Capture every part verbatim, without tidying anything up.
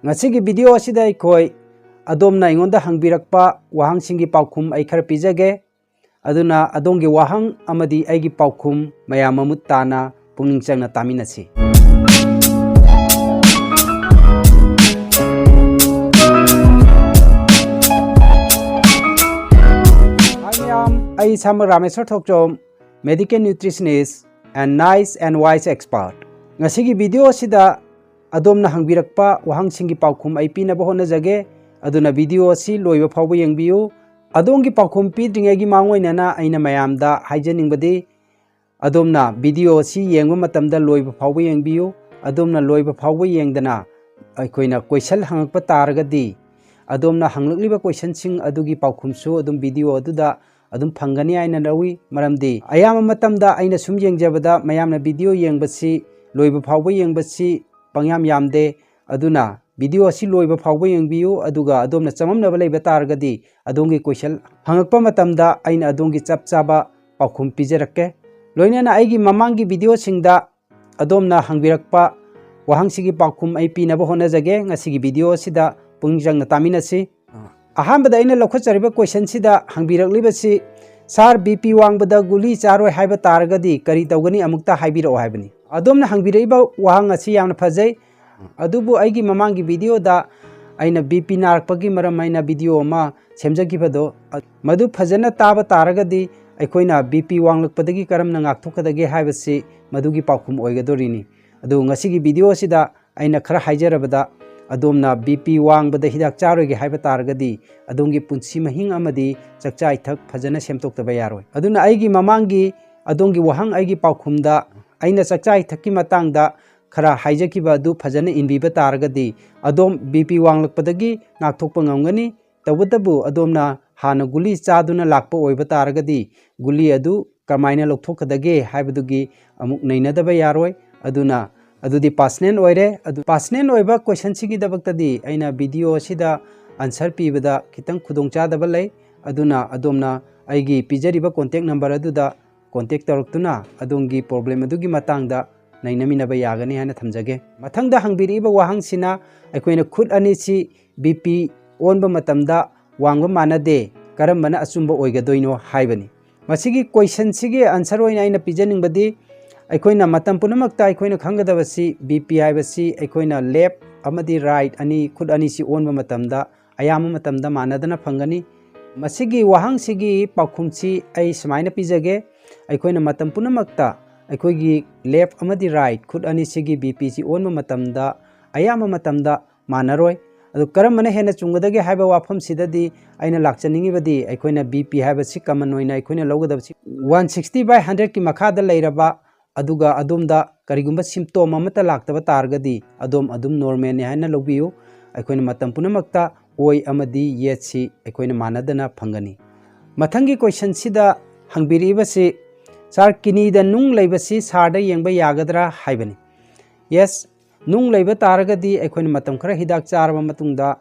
ꯉꯁꯤꯒꯤ video ꯑꯁꯤꯗ ꯑꯩꯈꯣꯏ ꯑꯗꯣꯝꯅ ꯑꯩꯉꯣꯟꯗ ꯍꯪꯕꯤꯔꯛꯄ ꯋꯥꯍꯪꯁꯤꯡꯒꯤ ꯄꯥꯎꯈꯨꯝ ꯑꯩ ꯈꯔ ꯄꯤꯖꯒꯦ꯫ ꯑꯗꯨꯅ ꯑꯗꯣꯝꯒꯤ ꯋꯥꯍꯪ ꯑꯃꯗꯤ ꯑꯩꯒꯤ ꯄꯥꯎꯈꯨꯝ ꯃꯌꯥꯝ ꯃꯃꯨꯠ ꯇꯥꯅ ꯄꯨꯛꯅꯤꯡ ꯆꯪꯅ ꯇꯥꯃꯤꯟꯅꯁꯤ꯫ Hi ꯃꯌꯥꯝ, ꯑꯩ ꯏꯁꯥꯃꯛ ꯔꯥꯃꯦꯁꯣꯔ ꯊꯣꯛꯆꯣꯝ, medical nutritionist and nice and wise expert꯫ ꯉꯁꯤꯒꯤ video ꯑꯁꯤꯗ ꯑꯗꯣꯝꯅ ꯍꯪꯕꯤꯔꯛꯄ ꯋꯥꯍꯪꯁꯤꯡꯒꯤ ꯄꯥꯎꯈꯨꯝ ꯑꯩ ꯄꯤꯅꯕ ꯍꯣꯠꯅꯖꯒꯦ꯫ ꯑꯗꯨꯅ video ꯑꯁꯤ ꯂꯣꯏꯕ ꯐꯥꯎꯕ ꯌꯦꯡꯕꯤꯌꯨ꯫ ꯑꯗꯣꯝꯒꯤ ꯄꯥꯎꯈꯨꯝ ꯄꯤꯗ꯭ꯔꯤꯉꯩꯒꯤ ꯃꯥꯡꯑꯣꯏꯅꯅ ꯑꯩꯅ ꯃꯌꯥꯝꯗ ꯍꯥꯏꯖꯅꯤꯡꯕꯗꯤ, ꯑꯗꯣꯝꯅ video ꯑꯁꯤ ꯌꯦꯡꯕ ꯃꯇꯝꯗ ꯂꯣꯏꯕ ꯐꯥꯎꯕ ꯌꯦꯡꯕꯤꯌꯨ꯫ ꯑꯗꯣꯝꯅ ꯂꯣꯏꯕ ꯐꯥꯎꯕ ꯌꯦꯡꯗꯅ ꯑꯩꯈꯣꯏꯅ question ꯍꯪꯉꯛꯄ ꯇꯥꯔꯒꯗꯤ, ꯑꯗꯣꯝꯅ ꯍꯪꯂꯛꯂꯤꯕ questionꯁꯤꯡ ꯑꯗꯨꯒꯤ ꯄꯥꯎꯈꯨꯝꯁꯨ ꯑꯗꯨꯝ video ꯑꯗꯨꯗ ꯑꯗꯨꯝ ꯐꯪꯒꯅꯤ ꯍꯥꯏꯅ ꯂꯧꯏ꯫ ꯃꯔꯝꯗꯤ ꯑꯌꯥꯝꯕ ꯃꯇꯝꯗ ꯑꯩꯅ ꯁꯨꯝ ꯌꯦꯡꯖꯕꯗ ꯃꯌꯥꯝꯅ video ꯌꯦꯡꯕꯁꯤ, ꯂꯣꯏꯕ ꯐꯥꯎꯕ ꯌꯦꯡꯕꯁꯤ ꯄꯪꯌꯥꯝ ꯌꯥꯝꯗꯦ꯫ ꯑꯗꯨꯅ video ꯑꯁꯤ ꯂꯣꯏꯕ ꯐꯥꯎꯕ ꯌꯦꯡꯕꯤꯌꯨ, ꯑꯗꯨꯒ ꯑꯗꯣꯝꯅ ꯆꯃꯝꯅꯕ ꯂꯩꯕ ꯇꯥꯔꯒꯗꯤ ꯑꯗꯣꯝꯒꯤ question ꯍꯪꯉꯛꯄ ꯃꯇꯝꯗ ꯑꯩꯅ ꯑꯗꯣꯝꯒꯤ ꯆꯞ ꯆꯥꯕ ꯄꯥꯎꯈꯨꯝ ꯄꯤꯖꯔꯛꯀꯦ꯫ ꯂꯣꯏꯅꯅ ꯑꯩꯒꯤ ꯃꯃꯥꯡꯒꯤ videoꯁꯤꯡꯗ ꯑꯗꯣꯝꯅ ꯍꯪꯕꯤꯔꯛꯄ ꯋꯥꯍꯪꯁꯤꯒꯤ ꯄꯥꯎꯈꯨꯝ ꯑꯩ ꯄꯤꯅꯕ ꯍꯣꯠꯅꯖꯒꯦ꯫ ꯉꯁꯤꯒꯤ video ꯑꯁꯤꯗ ꯄꯨꯛꯅꯤꯡ ꯆꯪꯅ ꯇꯥꯃꯤꯟꯅꯁꯤ꯫ ꯑꯍꯥꯟꯕꯗ ꯑꯩꯅ ꯂꯧꯈꯠꯆꯔꯤꯕ questionꯁꯤꯗ ꯍꯪꯕꯤꯔꯛꯂꯤꯕꯁꯤ, "Sir, BP ꯋꯥꯡꯕꯗ ꯒꯨꯂꯤ ꯆꯥꯔꯣꯏ ꯍꯥꯏꯕ ꯇꯥꯔꯒꯗꯤ ꯀꯔꯤ ꯇꯧꯒꯅꯤ? ꯑꯃꯨꯛꯇ ꯍꯥꯏꯕꯤꯔꯛꯑꯣ" ꯍꯥꯏꯕꯅꯤ꯫ ꯑꯗꯣꯝꯅ ꯍꯪꯕꯤꯔꯛꯏꯕ ꯋꯥꯍꯪ ꯑꯁꯤ ꯌꯥꯝꯅ ꯐꯖꯩ꯫ ꯑꯗꯨꯕꯨ ꯑꯩꯒꯤ ꯃꯃꯥꯡꯒꯤ videoꯗ ꯑꯩꯅ BP ꯅꯥꯔꯛꯄꯒꯤ ꯃꯔꯝ ꯍꯥꯏꯅ video ꯑꯃ ꯁꯦꯝꯖꯈꯤꯕꯗꯣ, ꯃꯗꯨ ꯐꯖꯅ ꯇꯥꯕ ꯇꯥꯔꯒꯗꯤ ꯑꯩꯈꯣꯏꯅ BP ꯋꯥꯡꯂꯛꯄꯗꯒꯤ ꯀꯔꯝꯅ ꯉꯥꯛꯊꯣꯛꯀꯗꯒꯦ ꯍꯥꯏꯕꯁꯤ ꯃꯗꯨꯒꯤ ꯄꯥꯎꯈꯨꯝ ꯑꯣꯏꯒꯗꯣꯔꯤꯅꯤ꯫ ꯑꯗꯨ ꯉꯁꯤꯒꯤ videoꯁꯤꯗ ꯑꯩꯅ ꯈꯔ ꯍꯥꯏꯖꯔꯕꯗ, ꯑꯗꯣꯝꯅ BP ꯋꯥꯡꯕꯗ ꯍꯤꯗꯥꯛ ꯆꯥꯔꯣꯏꯒꯦ ꯍꯥꯏꯕ ꯇꯥꯔꯒꯗꯤ ꯑꯗꯣꯝꯒꯤ ꯄꯨꯟꯁꯤ ꯃꯍꯤꯡ ꯑꯃꯗꯤ ꯆꯥꯛꯆꯥ ꯏꯊꯛ ꯐꯖꯅ ꯁꯦꯝꯗꯣꯛꯇꯕ ꯌꯥꯔꯣꯏ꯫ ꯑꯗꯨꯅ ꯑꯩꯒꯤ ꯃꯃꯥꯡꯒꯤ ꯑꯗꯣꯝꯒꯤ ꯋꯥꯍꯪ ꯑꯩꯒꯤ ꯄꯥꯎꯈꯨꯝꯗ ꯑꯩꯅ ꯆꯥꯛꯆꯥ ꯏꯊꯛꯀꯤ ꯃꯇꯥꯡꯗ ꯈꯔ ꯍꯥꯏꯖꯈꯤꯕ ꯑꯗꯨ ꯐꯖꯅ ꯏꯟꯕꯤꯕ ꯇꯥꯔꯒꯗꯤ ꯑꯗꯣꯝ BP ꯋꯥꯡꯂꯛꯄꯗꯒꯤ ꯉꯥꯛꯊꯣꯛꯄ ꯉꯝꯒꯅꯤ꯫ ꯇꯧꯕꯇꯕꯨ ꯑꯗꯣꯝꯅ ꯍꯥꯟꯅ ꯒꯨꯂꯤ ꯆꯥꯗꯨꯅ ꯂꯥꯛꯄ ꯑꯣꯏꯕ ꯇꯥꯔꯒꯗꯤ ꯒꯨꯂꯤ ꯑꯗꯨ ꯀꯃꯥꯏꯅ ꯂꯧꯊꯣꯛꯀꯗꯒꯦ ꯍꯥꯏꯕꯗꯨꯒꯤ ꯑꯃꯨꯛ ꯅꯩꯅꯗꯕ ꯌꯥꯔꯣꯏ꯫ ꯑꯗꯨꯅ ꯑꯗꯨꯗꯤ personal ꯑꯣꯏꯔꯦ꯫ ꯑꯗꯨ personal ꯑꯣꯏꯕ questionꯁꯤꯒꯤꯗꯃꯛꯇꯗꯤ ꯑꯩꯅ video ꯑꯁꯤꯗ answer ꯄꯤꯕꯗ ꯈꯤꯇꯪ ꯈꯨꯗꯣꯡꯆꯥꯗꯕ ꯂꯩ꯫ ꯑꯗꯨꯅ ꯑꯗꯣꯝꯅ ꯑꯩꯒꯤ ꯄꯤꯖꯔꯤꯕ contact number ꯑꯗꯨꯗ contact ꯇꯧꯔꯛꯇꯨꯅ ꯑꯗꯣꯝꯒꯤ problem ꯑꯗꯨꯒꯤ ꯃꯇꯥꯡꯗ ꯅꯩꯅꯃꯤꯟꯅꯕ ꯌꯥꯒꯅꯤ ꯍꯥꯏꯅ ꯊꯝꯖꯒꯦ꯫ ꯃꯊꯪꯗ ꯍꯪꯕꯤꯔꯛꯏꯕ ꯋꯥꯍꯪꯁꯤꯅ ꯑꯩꯈꯣꯏꯅ ꯈꯨꯠ ꯑꯅꯤꯁꯤ B P ꯑꯣꯟꯕ ꯃꯇꯝꯗ ꯋꯥꯡꯕ ꯃꯥꯟꯅꯗꯦ, ꯀꯔꯝꯕꯅ ꯑꯆꯨꯝꯕ ꯑꯣꯏꯒꯗꯣꯏꯅꯣ ꯍꯥꯏꯕꯅꯤ꯫ ꯃꯁꯤꯒꯤ questionꯁꯤꯒꯤ answer ꯑꯣꯏꯅ ꯑꯩꯅ ꯄꯤꯖꯅꯤꯡꯕꯗꯤ, ꯑꯩꯈꯣꯏꯅ ꯃꯇꯝ ꯄꯨꯝꯅꯃꯛꯇ ꯑꯩꯈꯣꯏꯅ ꯈꯪꯒꯗꯕꯁꯤ B P ꯍꯥꯏꯕꯁꯤ ꯑꯩꯈꯣꯏꯅ left ꯑꯃꯗꯤ right ꯑꯅꯤ, ꯈꯨꯠ ꯑꯅꯤꯁꯤ ꯑꯣꯟꯕ ꯃꯇꯝꯗ ꯑꯌꯥꯝꯕ ꯃꯇꯝꯗ ꯃꯥꯟꯅꯗꯅ ꯐꯪꯒꯅꯤ꯫ ꯃꯁꯤꯒꯤ ꯋꯥꯍꯪꯁꯤꯒꯤ ꯄꯥꯎꯈꯨꯝꯁꯤ ꯑꯩ ꯁꯨꯃꯥꯏꯅ ꯄꯤꯖꯒꯦ꯫ ꯑꯩꯈꯣꯏꯅ ꯃꯇꯝ ꯄꯨꯝꯅꯃꯛꯇ ꯑꯩꯈꯣꯏꯒꯤ left ꯑꯃꯗꯤ right ꯈꯨꯠ ꯑꯅꯤꯁꯤꯒꯤ B Pꯁꯤ ꯑꯣꯟꯕ ꯃꯇꯝꯗ ꯑꯌꯥꯝꯕ ꯃꯇꯝꯗ ꯃꯥꯟꯅꯔꯣꯏ꯫ ꯑꯗꯨ ꯀꯔꯝꯕꯅ ꯍꯦꯟꯅ ꯆꯨꯝꯒꯗꯒꯦ ꯍꯥꯏꯕ ꯋꯥꯐꯝꯁꯤꯗꯗꯤ ꯑꯩꯅ ꯂꯥꯛꯆꯅꯤꯡꯉꯤꯕꯗꯤ ꯑꯩꯈꯣꯏꯅ B P ꯍꯥꯏꯕꯁꯤ common ꯑꯣꯏꯅ ꯑꯩꯈꯣꯏꯅ ꯂꯧꯒꯗꯕꯁꯤ one sixty by hundredꯀꯤ ꯃꯈꯥꯗ ꯂꯩꯔꯕ, ꯑꯗꯨꯒ ꯑꯗꯣꯝꯗ ꯀꯔꯤꯒꯨꯝꯕ symptom ꯑꯃꯠꯇ ꯂꯥꯛꯇꯕ ꯇꯥꯔꯒꯗꯤ ꯑꯗꯣꯝ ꯑꯗꯨꯝ normalꯅꯤ ꯍꯥꯏꯅ ꯂꯧꯕꯤꯌꯨ꯫ ꯑꯩꯈꯣꯏꯅ ꯃꯇꯝ ꯄꯨꯝꯅꯃꯛꯇ ꯑꯣꯏ ꯑꯃꯗꯤ yesꯁꯤ ꯑꯩꯈꯣꯏꯅ ꯃꯥꯟꯅꯗꯅ ꯐꯪꯒꯅꯤ꯫ ꯃꯊꯪꯒꯤ questionꯁꯤꯗ ꯍꯪꯕꯤꯔꯛꯏꯕꯁꯤ, "Sir, kidneyꯗ ꯅꯨꯡ ꯂꯩꯕꯁꯤ sirꯗ ꯌꯦꯡꯕ ꯌꯥꯒꯗ꯭ꯔꯥ?" ꯍꯥꯏꯕꯅꯤ꯫ Yes, ꯅꯨꯡ ꯂꯩꯕ ꯇꯥꯔꯒꯗꯤ ꯑꯩꯈꯣꯏꯅ ꯃꯇꯝ ꯈꯔ ꯍꯤꯗꯥꯛ ꯆꯥꯔꯕ ꯃꯇꯨꯡꯗ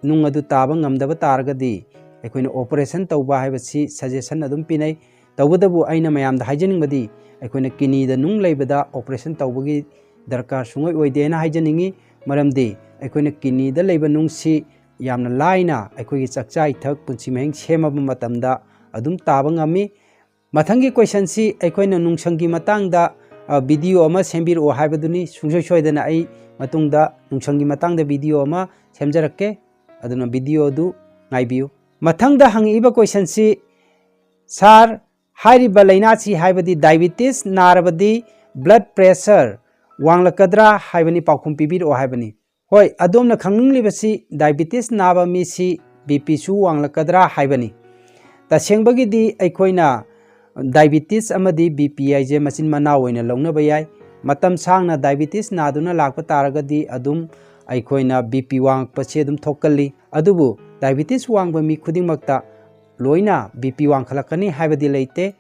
ꯅꯨꯡ ꯑꯗꯨ ꯇꯥꯕ ꯉꯝꯗꯕ ꯇꯥꯔꯒꯗꯤ ꯑꯩꯈꯣꯏꯅ operation ꯇꯧꯕ ꯍꯥꯏꯕꯁꯤ suggestion ꯑꯗꯨꯝ ꯄꯤꯅꯩ꯫ ꯇꯧꯕꯇꯕꯨ ꯑꯩꯅ ꯃꯌꯥꯝꯗ ꯍꯥꯏꯖꯅꯤꯡꯕꯗꯤ ꯑꯩꯈꯣꯏꯅ kidneyꯗ ꯅꯨꯡ ꯂꯩꯕꯗ operation ꯇꯧꯕꯒꯤ ꯗꯔꯀꯥꯔ ꯁꯨꯡꯑꯣꯏ ꯑꯣꯏꯗꯦꯅ ꯍꯥꯏꯖꯅꯤꯡꯉꯤ꯫ ꯃꯔꯝꯗꯤ ꯑꯩꯈꯣꯏꯅ kidneyꯗ ꯂꯩꯕ ꯅꯨꯡꯁꯤ ꯌꯥꯝꯅ ꯂꯥꯏꯅ ꯑꯩꯈꯣꯏꯒꯤ ꯆꯥꯛꯆꯥ ꯏꯊꯛ, ꯄꯨꯟꯁꯤ ꯃꯍꯤꯡ ꯁꯦꯝꯃꯕ ꯃꯇꯝꯗ ꯑꯗꯨꯝ ꯇꯥꯕ ꯉꯝꯃꯤ꯫ ꯃꯊꯪꯒꯤ questionꯁꯤ ꯑꯩꯈꯣꯏꯅ ꯅꯨꯡꯁꯪꯒꯤ ꯃꯇꯥꯡꯗ, ꯑ, video ꯑꯃ ꯁꯦꯝꯕꯤꯔꯛꯑꯣ ꯍꯥꯏꯕꯗꯨꯅꯤ꯫ ꯁꯨꯡꯁꯣꯏ ꯁꯣꯏꯗꯅ ꯑꯩ ꯃꯇꯨꯡꯗ ꯅꯨꯡꯁꯪꯒꯤ ꯃꯇꯥꯡꯗ video ꯑꯃ ꯁꯦꯝꯖꯔꯛꯀꯦ꯫ ꯑꯗꯨꯅ video ꯑꯗꯨ ꯉꯥꯏꯕꯤꯌꯨ꯫ ꯃꯊꯪꯗ ꯍꯪꯉꯛꯏꯕ questionꯁꯤ, "Sir, ꯍꯥꯏꯔꯤꯕ ꯂꯥꯏꯅꯥꯁꯤ ꯍꯥꯏꯕꯗꯤ diabetes ꯅꯥꯔꯕꯗꯤ blood pressure ꯋꯥꯡꯂꯛꯀꯗ꯭ꯔꯥ ꯍꯥꯏꯕꯅꯤ, ꯄꯥꯎꯈꯨꯝ ꯄꯤꯕꯤꯔꯛꯑꯣ" ꯍꯥꯏꯕꯅꯤ꯫ ꯍꯣꯏ, ꯑꯗꯣꯝꯅ ꯈꯪꯅꯤꯡꯂꯤꯕꯁꯤ diabetes ꯅꯥꯕ ꯃꯤꯁꯤ B Pꯁꯨ ꯋꯥꯡꯂꯛꯀꯗ꯭ꯔꯥ ꯍꯥꯏꯕꯅꯤ꯫ ꯇꯁꯦꯡꯕꯒꯤꯗꯤ ꯑꯩꯈꯣꯏꯅ diabetes ꯑꯃꯗꯤ B P ꯍꯥꯏꯁꯦ ꯃꯆꯤꯟ ꯃꯅꯥꯎ ꯑꯣꯏꯅ ꯂꯧꯅꯕ ꯌꯥꯏ꯫ ꯃꯇꯝ ꯁꯥꯡꯅ diabetes ꯅꯥꯗꯨꯅ ꯂꯥꯛꯄ ꯇꯥꯔꯒꯗꯤ ꯑꯗꯨꯝ ꯑꯩꯈꯣꯏꯅ B P ꯋꯥꯡꯉꯛꯄꯁꯤ ꯑꯗꯨꯝ ꯊꯣꯛꯀꯜꯂꯤ꯫ ꯑꯗꯨꯕꯨ diabetes ꯋꯥꯡꯕ ꯃꯤ ꯈꯨꯗꯤꯡꯃꯛꯇ ꯂꯣꯏꯅ B P ꯋꯥꯡꯈꯠꯂꯛꯀꯅꯤ ꯍꯥꯏꯕꯗꯤ ꯂꯩꯇꯦ꯫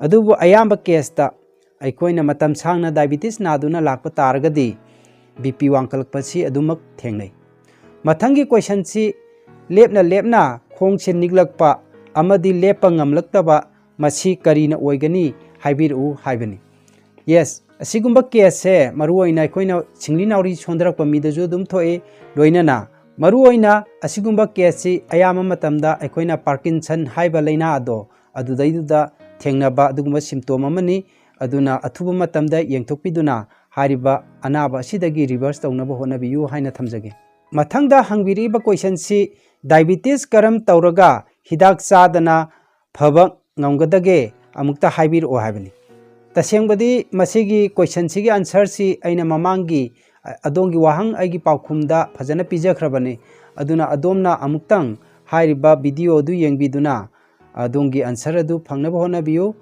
ꯑꯗꯨꯕꯨ ꯑꯌꯥꯝꯕ caseꯇ ꯑꯩꯈꯣꯏꯅ ꯃꯇꯝ ꯁꯥꯡꯅ diabetes ꯅꯥꯗꯨꯅ ꯂꯥꯛꯄ ꯇꯥꯔꯒꯗꯤ B P ꯋꯥꯡꯈꯠꯂꯛꯄꯁꯤ ꯑꯗꯨꯃꯛ ꯊꯦꯡꯅꯩ꯫ ꯃꯊꯪꯒꯤ questionꯁꯤ, "ꯂꯦꯞꯅ ꯂꯦꯞꯅ ꯈꯣꯡꯁꯦ ꯅꯤꯛꯂꯛꯄ ꯑꯃꯗꯤ ꯂꯦꯞꯄ ꯉꯝꯂꯛꯇꯕ, ꯃꯁꯤ ꯀꯔꯤꯅ ꯑꯣꯏꯒꯅꯤ ꯍꯥꯏꯕꯤꯔꯛꯎ" ꯍꯥꯏꯕꯅꯤ꯫ Yes, ꯑꯁꯤꯒꯨꯝꯕ caseꯁꯦ ꯃꯔꯨꯑꯣꯏꯅ ꯑꯩꯈꯣꯏꯅ ꯁꯤꯡꯂꯤ ꯅꯥꯎꯔꯤ ꯁꯣꯟꯊꯔꯛꯄ ꯃꯤꯗꯁꯨ ꯑꯗꯨꯝ ꯊꯣꯛꯏ꯫ ꯂꯣꯏꯅꯅ ꯃꯔꯨꯑꯣꯏꯅ ꯑꯁꯤꯒꯨꯝꯕ caseꯁꯤ ꯑꯌꯥꯝꯕ ꯃꯇꯝꯗ ꯑꯩꯈꯣꯏꯅ Parkinson ꯍꯥꯏꯕ ꯂꯥꯏꯅꯥ ꯑꯗꯣ ꯑꯗꯨꯗꯩꯗꯨꯗ ꯊꯦꯡꯅꯕ ꯑꯗꯨꯒꯨꯝꯕ symptom ꯑꯃꯅꯤ꯫ ꯑꯗꯨꯅ ꯑꯊꯨꯕ ꯃꯇꯝꯗ ꯌꯦꯡꯊꯣꯛꯄꯤꯗꯨꯅ ꯍꯥꯏꯔꯤꯕ ꯑꯅꯥꯕ ꯑꯁꯤꯗꯒꯤ reverse ꯇꯧꯅꯕ ꯍꯣꯠꯅꯕꯤꯌꯨ ꯍꯥꯏꯅ ꯊꯝꯖꯒꯦ꯫ ꯃꯊꯪꯗ ꯍꯪꯕꯤꯔꯛꯏꯕ questionꯁꯤ diabetes ꯀꯔꯝ ꯇꯧꯔꯒ ꯍꯤꯗꯥꯛ ꯆꯥꯗꯅ ꯐꯕ ꯉꯝꯒꯗꯒꯦ ꯑꯃꯨꯛꯇ ꯍꯥꯏꯕꯤꯔꯛꯑꯣ ꯍꯥꯏꯕꯅꯤ꯫ ꯇꯁꯦꯡꯕꯗꯤ ꯃꯁꯤꯒꯤ questionꯁꯤꯒꯤ answerꯁꯤ ꯑꯩꯅ ꯃꯃꯥꯡꯒꯤ, ꯑ, ꯑꯗꯣꯝꯒꯤ ꯋꯥꯍꯪ ꯑꯩꯒꯤ ꯄꯥꯎꯈꯨꯝꯗ ꯐꯖꯅ ꯄꯤꯖꯈ꯭ꯔꯕꯅꯤ꯫ ꯑꯗꯨꯅ ꯑꯗꯣꯝꯅ ꯑꯃꯨꯛꯇꯪ ꯍꯥꯏꯔꯤꯕ video ꯑꯗꯨ ꯌꯦꯡꯕꯤꯗꯨꯅ ꯑꯗꯣꯝꯒꯤ answer ꯑꯗꯨ ꯐꯪꯅꯕ ꯍꯣꯠꯅꯕꯤꯌꯨ꯫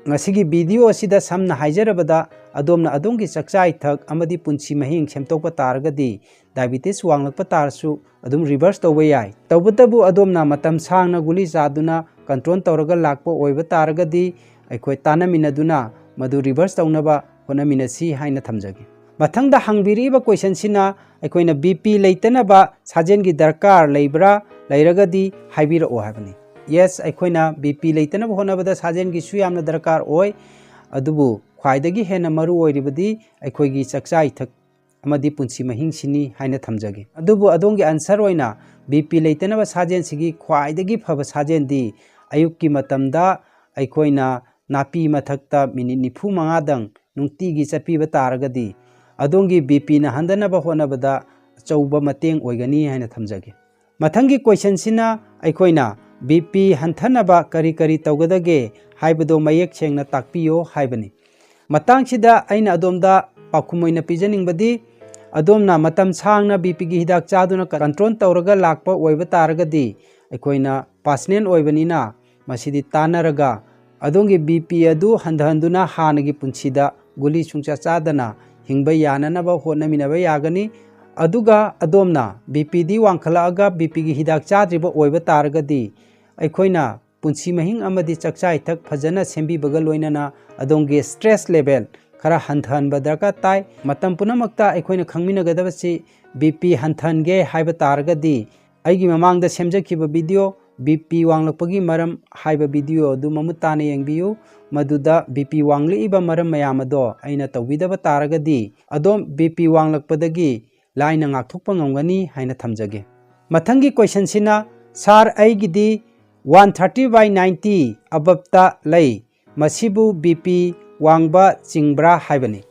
ꯉꯁꯤꯒꯤ video ꯑꯁꯤꯗ ꯁꯝꯅ ꯍꯥꯏꯖꯔꯕꯗ, ꯑꯗꯣꯝꯅ ꯑꯗꯣꯝꯒꯤ ꯆꯥꯛꯆꯥ ꯏꯊꯛ ꯑꯃꯗꯤ ꯄꯨꯟꯁꯤ ꯃꯍꯤꯡ ꯁꯦꯝꯗꯣꯛꯄ ꯇꯥꯔꯒꯗꯤ diabetes ꯋꯥꯡꯂꯛꯄ ꯇꯥꯔꯁꯨ ꯑꯗꯨꯝ reverse ꯇꯧꯕ ꯌꯥꯏ꯫ ꯇꯧꯕꯇꯕꯨ ꯑꯗꯣꯝꯅ ꯃꯇꯝ ꯁꯥꯡꯅ ꯒꯨꯂꯤ ꯆꯥꯗꯨꯅ control ꯇꯧꯔꯒ ꯂꯥꯛꯄ ꯑꯣꯏꯕ ꯇꯥꯔꯒꯗꯤ ꯑꯩꯈꯣꯏ ꯇꯥꯟꯅꯃꯤꯟꯅꯗꯨꯅ ꯃꯗꯨ reverse ꯇꯧꯅꯕ ꯍꯣꯠꯅꯃꯤꯟꯅꯁꯤ ꯍꯥꯏꯅ ꯊꯝꯖꯒꯦ꯫ ꯃꯊꯪꯗ ꯍꯪꯕꯤꯔꯛꯏꯕ questionꯁꯤꯅ ꯑꯩꯈꯣꯏꯅ BP ꯂꯩꯇꯅꯕ ꯁꯥꯖꯦꯜꯒꯤ ꯗꯔꯀꯥꯔ ꯂꯩꯕ꯭ꯔꯥ? ꯂꯩꯔꯒꯗꯤ ꯍꯥꯏꯕꯤꯔꯛꯑꯣ ꯍꯥꯏꯕꯅꯤ꯫ Yes, ꯑꯩꯈꯣꯏꯅ BP ꯂꯩꯇꯅꯕ ꯍꯣꯠꯅꯕꯗ ꯁꯥꯖꯦꯜꯒꯤꯁꯨ ꯌꯥꯝꯅ ꯗꯔꯀꯥꯔ ꯑꯣꯏ꯫ ꯑꯗꯨꯕꯨ ꯈ꯭ꯋꯥꯏꯗꯒꯤ ꯍꯦꯟꯅ ꯃꯔꯨ ꯑꯣꯏꯔꯤꯕꯗꯤ ꯑꯩꯈꯣꯏꯒꯤ ꯆꯥꯛꯆꯥ ꯏꯊꯛ ꯑꯃꯗꯤ ꯄꯨꯟꯁꯤ ꯃꯍꯤꯡꯁꯤꯅꯤ ꯍꯥꯏꯅ ꯊꯝꯖꯒꯦ꯫ ꯑꯗꯨꯕꯨ ꯑꯗꯣꯝꯒꯤ answer ꯑꯣꯏꯅ BP ꯂꯩꯇꯅꯕ ꯁꯥꯖꯦꯜꯁꯤꯒꯤ ꯈ꯭ꯋꯥꯏꯗꯒꯤ ꯐꯕ ꯁꯥꯖꯦꯜꯗꯤ ꯑꯌꯨꯛꯀꯤ ꯃꯇꯝꯗ ꯑꯩꯈꯣꯏꯅ ꯅꯥꯄꯤ ꯃꯊꯛꯇ minute ꯅꯤꯐꯨ ꯃꯉꯥꯗꯪ ꯅꯨꯡꯇꯤꯒꯤ ꯆꯠꯄꯤꯕ ꯇꯥꯔꯒꯗꯤ ꯑꯗꯣꯝꯒꯤ BPꯅ ꯍꯟꯊꯅꯕ ꯍꯣꯠꯅꯕꯗ ꯑꯆꯧꯕ ꯃꯇꯦꯡ ꯑꯣꯏꯒꯅꯤ ꯍꯥꯏꯅ ꯊꯝꯖꯒꯦ꯫ ꯃꯊꯪꯒꯤ questionꯁꯤꯅ ꯑꯩꯈꯣꯏꯅ BP ꯍꯟꯊꯅꯕ ꯀꯔꯤ ꯀꯔꯤ ꯇꯧꯒꯗꯒꯦ ꯍꯥꯏꯕꯗꯣ ꯃꯌꯦꯛ ꯁꯦꯡꯅ ꯇꯥꯛꯄꯤꯌꯣ ꯍꯥꯏꯕꯅꯤ꯫ ꯃꯇꯥꯡꯁꯤꯗ ꯑꯩꯅ ꯑꯗꯣꯝꯗ ꯄꯥꯎꯈꯨꯝ ꯑꯣꯏꯅ ꯄꯤꯖꯅꯤꯡꯕꯗꯤ, ꯑꯗꯣꯝꯅ ꯃꯇꯝ ꯁꯥꯡꯅ BPꯒꯤ ꯍꯤꯗꯥꯛ ꯆꯥꯗꯨꯅ control ꯇꯧꯔꯒ ꯂꯥꯛꯄ ꯑꯣꯏꯕ ꯇꯥꯔꯒꯗꯤ, ꯑꯩꯈꯣꯏꯅ personal ꯑꯣꯏꯕꯅꯤꯅ ꯃꯁꯤꯗꯤ ꯇꯥꯟꯅꯔꯒ ꯑꯗꯣꯝꯒꯤ BP ꯑꯗꯨ ꯍꯟꯊꯍꯟꯗꯨꯅ ꯍꯥꯟꯅꯒꯤ ꯄꯨꯟꯁꯤꯗ ꯒꯨꯂꯤ ꯁꯨꯡꯆꯥ ꯆꯥꯗꯅ ꯍꯤꯡꯕ ꯌꯥꯅꯅꯕ ꯍꯣꯠꯅꯃꯤꯟꯅꯕ ꯌꯥꯒꯅꯤ꯫ ꯑꯗꯨꯒ ꯑꯗꯣꯝꯅ BPꯗꯤ ꯋꯥꯡꯈꯠꯂꯛꯑꯒ BPꯒꯤ ꯍꯤꯗꯥꯛ ꯆꯥꯗ꯭ꯔꯤꯕ ꯑꯣꯏꯕ ꯇꯥꯔꯒꯗꯤ, ꯑꯩꯈꯣꯏꯅ ꯄꯨꯟꯁꯤ ꯃꯍꯤꯡ ꯑꯃꯗꯤ ꯆꯥꯛꯆꯥ ꯏꯊꯛ ꯐꯖꯅ ꯁꯦꯝꯕꯤꯕꯒ ꯂꯣꯏꯅꯅ ꯑꯗꯣꯝꯒꯤ stress level ꯈꯔ ꯍꯟꯊꯍꯟꯕ ꯗꯔꯀꯥꯔ ꯇꯥꯏ꯫ ꯃꯇꯝ ꯄꯨꯝꯅꯃꯛꯇ ꯑꯩꯈꯣꯏꯅ ꯈꯪꯃꯤꯟꯅꯒꯗꯕꯁꯤ BP ꯍꯟꯊꯍꯟꯒꯦ ꯍꯥꯏꯕ ꯇꯥꯔꯒꯗꯤ, ꯑꯩꯒꯤ ꯃꯃꯥꯡꯗ ꯁꯦꯝꯖꯈꯤꯕ video ꯕꯤ ꯄꯤ ꯋꯥꯡꯂꯛꯄꯒꯤ ꯃꯔꯝ ꯍꯥꯏꯕ ꯚꯤꯗꯤꯑꯣ ꯑꯗꯨ ꯃꯃꯨꯠ ꯇꯥꯅ ꯌꯦꯡꯕꯤꯌꯨ꯫ ꯃꯗꯨꯗ ꯕꯤ ꯄꯤ ꯋꯥꯡꯂꯛꯏꯕ ꯃꯔꯝ ꯃꯌꯥꯝ ꯑꯗꯣ ꯑꯩꯅ ꯇꯧꯕꯤꯗꯕ ꯇꯥꯔꯒꯗꯤ ꯑꯗꯣꯝ ꯕꯤ ꯄꯤ ꯋꯥꯡꯂꯛꯄꯗꯒꯤ ꯂꯥꯏꯅ ꯉꯥꯛꯊꯣꯛꯄ ꯉꯝꯒꯅꯤ ꯍꯥꯏꯅ ꯊꯝꯖꯒꯦ꯫ ꯃꯊꯪꯒꯤ ꯀꯣꯏꯁꯟꯁꯤꯅ, "ꯁꯥꯔ, ꯑꯩꯒꯤꯗꯤ ꯋꯥꯟ ꯊꯥꯔꯇꯤ ꯕꯥꯏ ꯅꯥꯏꯟꯇꯤ ꯑꯕꯞꯇ ꯂꯩ, ꯃꯁꯤꯕꯨ ꯕꯤ ꯄꯤ ꯋꯥꯡꯕ ꯆꯤꯡꯕ꯭ꯔꯥ?" ꯍꯥꯏꯕꯅꯤ꯫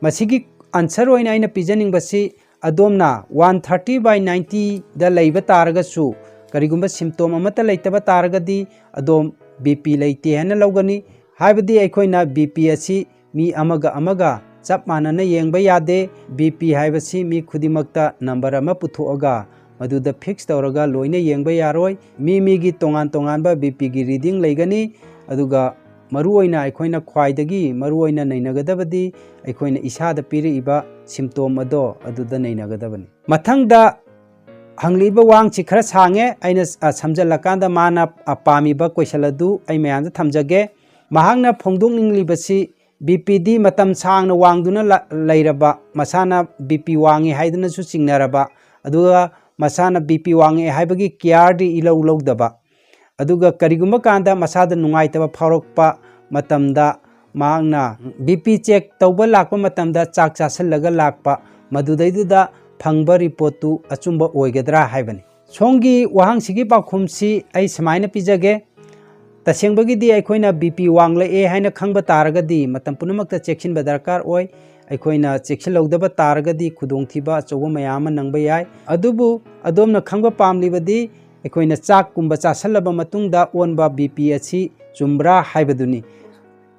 ꯃꯁꯤꯒꯤ ꯑꯟꯁꯔ ꯑꯣꯏꯅ ꯑꯩꯅ ꯄꯤꯖꯅꯤꯡꯕꯁꯤ, ꯑꯗꯣꯝꯅ ꯋꯥꯟ ꯊꯥꯔꯇꯤ ꯕꯥꯏ ꯅꯥꯏꯟꯇꯤꯗ ꯂꯩꯕ ꯇꯥꯔꯒꯁꯨ, ꯀꯔꯤꯒꯨꯝꯕ ꯁꯤꯝꯇꯣꯝ ꯑꯃꯠꯇ ꯂꯩꯇꯕ ꯇꯥꯔꯒꯗꯤ, ꯑꯗꯣꯝ ꯕꯤ ꯄꯤ ꯂꯩꯇꯦ ꯍꯥꯏꯅ ꯂꯧꯒꯅꯤ꯫ ꯍꯥꯏꯕꯗꯤ ꯑꯩꯈꯣꯏꯅ ꯕꯤ ꯄꯤ ꯑꯁꯤ ꯃꯤ ꯑꯃꯒ ꯑꯃꯒ ꯆꯞ ꯃꯥꯟꯅꯅ ꯌꯦꯡꯕ ꯌꯥꯗꯦ꯫ ꯕꯤ ꯄꯤ ꯍꯥꯏꯕꯁꯤ ꯃꯤ ꯈꯨꯗꯤꯡꯃꯛꯇ ꯅꯝꯕꯔ ꯑꯃ ꯄꯨꯊꯣꯛꯑꯒ ꯃꯗꯨꯗ ꯐꯤꯛꯁ ꯇꯧꯔꯒ ꯂꯣꯏꯅ ꯌꯦꯡꯕ ꯌꯥꯔꯣꯏ꯫ ꯃꯤ ꯃꯤꯒꯤ ꯇꯣꯉꯥꯟ ꯇꯣꯉꯥꯟꯕ ꯕꯤ ꯄꯤꯒꯤ ꯔꯤꯗꯤꯡ ꯂꯩꯒꯅꯤ꯫ ꯑꯗꯨꯒ ꯃꯔꯨꯑꯣꯏꯅ ꯑꯩꯈꯣꯏꯅ ꯈ꯭ꯋꯥꯏꯗꯒꯤ ꯃꯔꯨꯑꯣꯏꯅ ꯅꯩꯅꯒꯗꯕꯗꯤ ꯑꯩꯈꯣꯏꯅ ꯏꯁꯥꯗ ꯄꯤꯔꯛꯏꯕ ꯁꯤꯝꯇꯣꯝ ꯑꯗꯣ ꯑꯗꯨꯗ ꯅꯩꯅꯒꯗꯕꯅꯤ꯫ ꯃꯊꯪꯗ ꯍꯪꯂꯤꯕ ꯋꯥꯍꯪꯁꯤ ꯈꯔ ꯁꯥꯡꯉꯦ, ꯑꯩꯅ, ꯑ, ꯁꯝꯖꯜꯂꯀꯥꯟꯗ ꯃꯥꯅ, ꯑ, ꯄꯥꯝꯃꯤꯕ ꯀꯣꯏꯁꯟ ꯑꯗꯨ ꯑꯩ ꯃꯌꯥꯝꯗ ꯊꯝꯖꯒꯦ꯫ ꯃꯍꯥꯛꯅ ꯐꯣꯡꯗꯣꯛꯅꯤꯡꯂꯤꯕꯁꯤ, ꯕꯤ ꯄꯤ ꯗꯤ ꯃꯇꯝ ꯁꯥꯡꯅ ꯋꯥꯡꯗꯨꯅ ꯂ-, ꯂꯩꯔꯕ, ꯃꯁꯥꯅ ꯕꯤ ꯄꯤ ꯋꯥꯡꯉꯤ ꯍꯥꯏꯗꯨꯅꯁꯨ ꯆꯤꯡꯅꯔꯕ, ꯑꯗꯨꯒ ꯃꯁꯥꯅ ꯕꯤ ꯄꯤ ꯋꯥꯡꯉꯦ ꯍꯥꯏꯕꯒꯤ ꯀꯤꯌꯥꯔꯗꯤ ꯏꯂꯧ ꯂꯧꯗꯕ, ꯑꯗꯨꯒ ꯀꯔꯤꯒꯨꯝꯕ ꯀꯥꯟꯗ ꯃꯁꯥꯗ ꯅꯨꯡꯉꯥꯏꯇꯕ ꯐꯥꯎꯔꯛꯄ ꯃꯇꯝꯗ ꯃꯍꯥꯛꯅ ꯕꯤ ꯄꯤ ꯆꯦꯛ ꯇꯧꯕ ꯂꯥꯛꯄ ꯃꯇꯝꯗ ꯆꯥꯛ ꯆꯥꯁꯤꯜꯂꯒ ꯂꯥꯛꯄ, ꯃꯗꯨꯗꯩꯗꯨꯗ ꯐꯪꯕ ꯔꯤꯄꯣꯔꯠꯇꯨ ꯑꯆꯨꯝꯕ ꯑꯣꯏꯒꯗ꯭ꯔꯥ ꯍꯥꯏꯕꯅꯤ꯫ ꯁꯣꯝꯒꯤ ꯋꯥꯍꯪꯁꯤꯒꯤ ꯄꯥꯎꯈꯨꯝꯁꯤ ꯑꯩ ꯁꯨꯃꯥꯏꯅ ꯄꯤꯖꯒꯦ꯫ ꯇꯁꯦꯡꯕꯒꯤꯗꯤ ꯑꯩꯈꯣꯏꯅ ꯕꯤ ꯄꯤ ꯋꯥꯡꯂꯛꯑꯦ ꯍꯥꯏꯅ ꯈꯪꯕ ꯇꯥꯔꯒꯗꯤ ꯃꯇꯝ ꯄꯨꯝꯅꯃꯛꯇ ꯆꯦꯛꯁꯤꯟꯕ ꯗꯔꯀꯥꯔ ꯑꯣꯏ꯫ ꯑꯩꯈꯣꯏꯅ ꯆꯦꯛꯁꯤꯜꯍꯧꯗꯕ ꯇꯥꯔꯒꯗꯤ ꯈꯨꯗꯣꯡꯊꯤꯕ ꯑꯆꯧꯕ ꯃꯌꯥꯝ ꯑꯃ ꯅꯪꯕ ꯌꯥꯏ꯫ ꯑꯗꯨꯕꯨ ꯑꯗꯣꯝꯅ ꯈꯪꯕ ꯄꯥꯝꯂꯤꯕꯗꯤ ꯑꯩꯈꯣꯏꯅ ꯆꯥꯛꯀꯨꯝꯕ ꯆꯥꯁꯤꯜꯂꯕ ꯃꯇꯨꯡꯗ ꯑꯣꯟꯕ ꯕꯤ ꯄꯤ ꯑꯁꯤ ꯆꯨꯝꯕ꯭ꯔꯥ ꯍꯥꯏꯕꯗꯨꯅꯤ꯫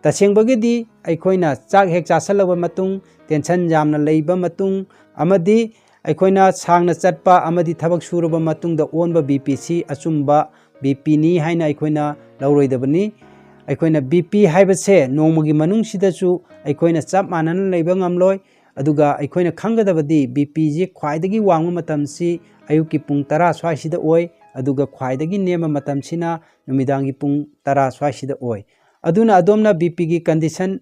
ꯇꯁꯦꯡꯕꯒꯤꯗꯤ ꯑꯩꯈꯣꯏꯅ ꯆꯥꯛ ꯍꯦꯛ ꯆꯥꯁꯤꯜꯂꯕ ꯃꯇꯨꯡ, ꯇꯦꯟꯁꯟ ꯌꯥꯝꯅ ꯂꯩꯕ ꯃꯇꯨꯡ ꯑꯃꯗꯤ ꯑꯩꯈꯣꯏꯅ ꯁꯥꯡꯅ ꯆꯠꯄ ꯑꯃꯗꯤ ꯊꯕꯛ ꯁꯨꯔꯕ ꯃꯇꯨꯡꯗ ꯑꯣꯟꯕ ꯕꯤ ꯄꯤ ꯁꯤ ꯑꯆꯨꯝꯕ ꯕꯤ ꯄꯤꯅꯤ ꯍꯥꯏꯅ ꯑꯩꯈꯣꯏꯅ ꯂꯧꯔꯣꯏꯗꯕꯅꯤ꯫ ꯑꯩꯈꯣꯏꯅ ꯕꯤ ꯄꯤ ꯍꯥꯏꯕꯁꯦ ꯅꯣꯡꯃꯒꯤ ꯃꯅꯨꯡꯁꯤꯗꯁꯨ ꯑꯩꯈꯣꯏꯅ ꯆꯞ ꯃꯥꯟꯅꯅ ꯂꯩꯕ ꯉꯝꯂꯣꯏ꯫ ꯑꯗꯨꯒ ꯑꯩꯈꯣꯏꯅ ꯈꯪꯒꯗꯕꯗꯤ ꯕꯤ ꯄꯤꯁꯤ ꯈ꯭ꯋꯥꯏꯗꯒꯤ ꯋꯥꯡꯕ ꯃꯇꯝꯁꯤ ꯑꯌꯨꯛꯀꯤ ꯄꯨꯡ ꯇꯔꯥ ꯁ꯭ꯋꯥꯏꯁꯤꯗ ꯑꯣꯏ, ꯑꯗꯨꯒ ꯈ꯭ꯋꯥꯏꯗꯒꯤ ꯅꯦꯝꯕ ꯃꯇꯝꯁꯤꯅ ꯅꯨꯃꯤꯗꯥꯡꯒꯤ ꯄꯨꯡ ꯇꯔꯥ ꯁ꯭ꯋꯥꯏꯁꯤꯗ ꯑꯣꯏ꯫ ꯑꯗꯨꯅ ꯑꯗꯣꯝꯅ ꯕꯤ ꯄꯤꯒꯤ ꯀꯟꯗꯤꯁꯟ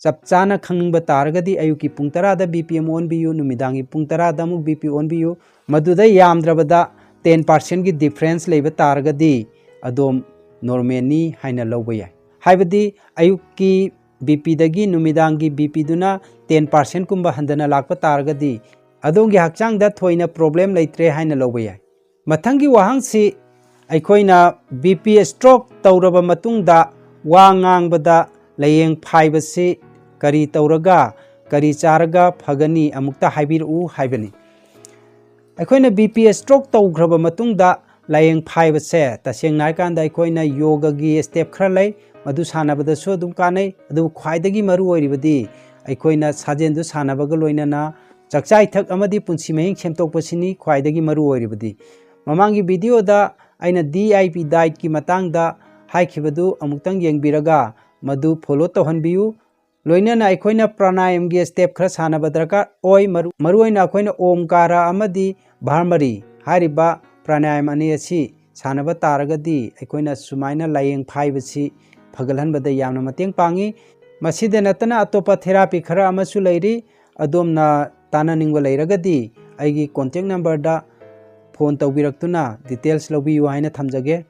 ꯆꯞ ꯆꯥꯅ ꯈꯪꯅꯤꯡꯕ ꯇꯥꯔꯒꯗꯤ ꯑꯌꯨꯛꯀꯤ ꯄꯨꯡ ꯇꯔꯥꯗ ꯕꯤ ꯄꯤ ꯑꯃ ꯑꯣꯟꯕꯤꯌꯨ, ꯅꯨꯃꯤꯗꯥꯡꯒꯤ ꯄꯨꯡ ꯇꯔꯥꯗ ꯑꯃꯨꯛ ꯕꯤ ꯄꯤ ꯑꯣꯟꯕꯤꯌꯨ꯫ ꯃꯗꯨꯗ ꯌꯥꯝꯗ꯭ꯔꯕꯗ ten percent ꯒꯤ difference ꯂꯩꯕ ꯇꯥꯔꯒꯗꯤ ꯑꯗꯣꯝ normalꯅꯤ ꯍꯥꯏꯅ ꯂꯧꯕ ꯌꯥꯏ꯫ ꯍꯥꯏꯕꯗꯤ ꯑꯌꯨꯛꯀꯤ B P ꯗꯒꯤ ꯅꯨꯃꯤꯗꯥꯡꯒꯤ B P ꯗꯨꯅ ten percent ꯀꯨꯝꯕ ꯍꯟꯊꯅ ꯂꯥꯛꯄ ꯇꯥꯔꯒꯗꯤ ꯑꯗꯣꯝꯒꯤ ꯍꯛꯆꯥꯡꯗ ꯊꯣꯏꯅ problem ꯂꯩꯇ꯭ꯔꯦ ꯍꯥꯏꯅ ꯂꯧꯕ ꯌꯥꯏ꯫ ꯃꯊꯪꯒꯤ ꯋꯥꯍꯪꯁꯤ, ꯑꯩꯈꯣꯏꯅ B P stroke ꯇꯧꯔꯕ ꯃꯇꯨꯡꯗ ꯋꯥ ꯉꯥꯡꯕꯗ ꯂꯥꯏꯌꯦꯡ ꯐꯥꯏꯕꯁꯤ ꯀꯔꯤ ꯇꯧꯔꯒ, ꯀꯔꯤ ꯆꯥꯔꯒ ꯐꯒꯅꯤ, ꯑꯃꯨꯛꯇ ꯍꯥꯏꯕꯤꯔꯛꯎ ꯍꯥꯏꯕꯅꯤ꯫ ꯑꯩꯈꯣꯏꯅ B P stroke ꯇꯧꯈ꯭ꯔꯕ ꯃꯇꯨꯡꯗ ꯂꯥꯏꯌꯦꯡ ꯐꯥꯏꯕꯁꯦ, ꯇꯁꯦꯡꯅ ꯍꯥꯏꯔꯀꯥꯟꯗ ꯑꯩꯈꯣꯏꯅ ꯌꯣꯒꯒꯤ step ꯈꯔ ꯂꯩ, ꯃꯗꯨ ꯁꯥꯟꯅꯕꯗꯁꯨ ꯑꯗꯨꯝ ꯀꯥꯟꯅꯩ꯫ ꯑꯗꯨꯕꯨ ꯈ꯭ꯋꯥꯏꯗꯒꯤ ꯃꯔꯨ ꯑꯣꯏꯔꯤꯕꯗꯤ ꯑꯩꯈꯣꯏꯅ ꯁꯥꯖꯦꯜꯗꯨ ꯁꯥꯟꯅꯕꯒ ꯂꯣꯏꯅꯅ ꯆꯥꯛꯆꯥ ꯏꯊꯛ ꯑꯃꯗꯤ ꯄꯨꯟꯁꯤ ꯃꯍꯤꯡ ꯁꯦꯝꯗꯣꯛꯄꯁꯤꯅꯤ ꯈ꯭ꯋꯥꯏꯗꯒꯤ ꯃꯔꯨ ꯑꯣꯏꯔꯤꯕꯗꯤ꯫ ꯃꯃꯥꯡꯒꯤ videoꯗ ꯑꯩꯅ D I P dietꯀꯤ ꯃꯇꯥꯡꯗ ꯍꯥꯏꯈꯤꯕꯗꯨ ꯑꯃꯨꯛꯇꯪ ꯌꯦꯡꯕꯤꯔꯒ ꯃꯗꯨ follow ꯇꯧꯍꯟꯕꯤꯌꯨ꯫ ꯂꯣꯏꯅꯅ ꯑꯩꯈꯣꯏꯅ pranayamꯒꯤ step ꯈꯔ ꯁꯥꯟꯅꯕ ꯗꯔꯀꯥꯔ ꯑꯣꯏ꯫ ꯃꯔꯨ-, ꯃꯔꯨꯑꯣꯏꯅ ꯑꯩꯈꯣꯏꯅ ꯑꯣꯝꯀꯥꯔ ꯑꯃꯗꯤ ꯚ꯭ꯔꯥꯃꯔꯤ ꯍꯥꯏꯔꯤꯕ pranayam ꯑꯅꯤ ꯑꯁꯤ ꯁꯥꯟꯅꯕ ꯇꯥꯔꯒꯗꯤ ꯑꯩꯈꯣꯏꯅ ꯁꯨꯃꯥꯏꯅ ꯂꯥꯏꯌꯦꯡ ꯐꯥꯏꯕꯁꯤ ꯐꯒꯠꯍꯟꯕꯗ ꯌꯥꯝꯅ ꯃꯇꯦꯡ ꯄꯥꯡꯉꯤ꯫ ꯃꯁꯤꯗ ꯅꯠꯇꯅ ꯑꯇꯣꯞꯄ therapy ꯈꯔ ꯑꯃꯁꯨ ꯂꯩꯔꯤ꯫ ꯑꯗꯣꯝꯅ ꯇꯥꯟꯅꯅꯤꯡꯕ ꯂꯩꯔꯒꯗꯤ ꯑꯩꯒꯤ contact numberꯗ phone ꯇꯧꯕꯤꯔꯛꯇꯨꯅ details ꯂꯧꯕꯤꯌꯨ ꯍꯥꯏꯅ ꯊꯝꯖꯒꯦ꯫